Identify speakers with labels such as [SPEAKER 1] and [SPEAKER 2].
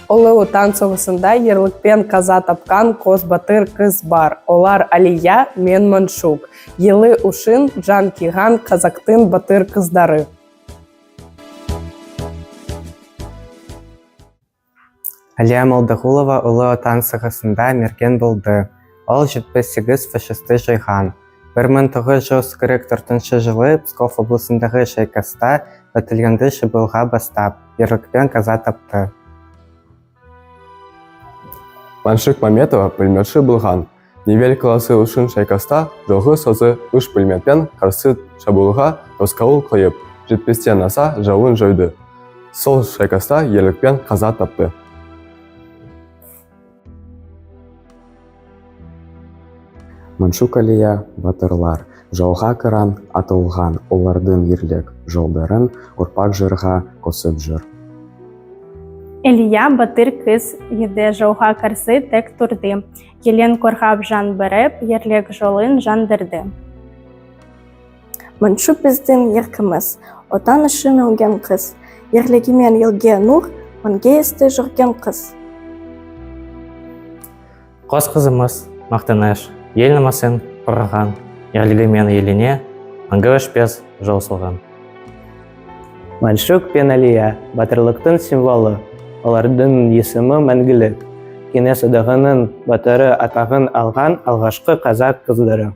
[SPEAKER 1] Ұлы Отан соғысында ерлікпен қаза тапқан қос батыр қыз бар. Олар Алия мен Маншук. Елі үшін жан қиған қазақтың батыр қыздары.
[SPEAKER 2] Әлия Молдағұлова Ұлы Отан соғысында мерген болды. Ол 78 фашисті жойған. 1944 жылы Псков облысындағы шайқаста батальонды шабуылға бастап, ерлікпен қаза тапты.
[SPEAKER 3] Маншук Маметова пулеметші болған. Невель қаласы үшін шайқаста жалғыз өзі үш пулеметпен қарсы шабуылға тосқауыл қойып, 70-тен аса жауын жойды. Сол шайқаста ерлікпен қаза тапты.
[SPEAKER 4] Маншук, Алия батырлар, жауға қыран атылған, олардың ерлік жолдарын ұрпақ жырға қосып жүр.
[SPEAKER 5] Әлия батыр қыз еді, жауға қарсы тік тұрды. Елін қорғап жан беріп, ерлік жолын жандырды.
[SPEAKER 6] Маншук біздің еркіміз, Отан үшін өлген қыз. Ерлігімен елге нұр, мәңгі есте жүрген қыз.
[SPEAKER 7] Қос қызымыз мақтаныш, ел намысын қорғаған, ерлігімен еліне мәңгі өшпес жол салған.
[SPEAKER 8] Маншук пен Әлия – батырлықтың символы. Олардың есімі мәңгілік. Кеңес Одағының Батыры атағын алған алғашқы қазақ қыздары.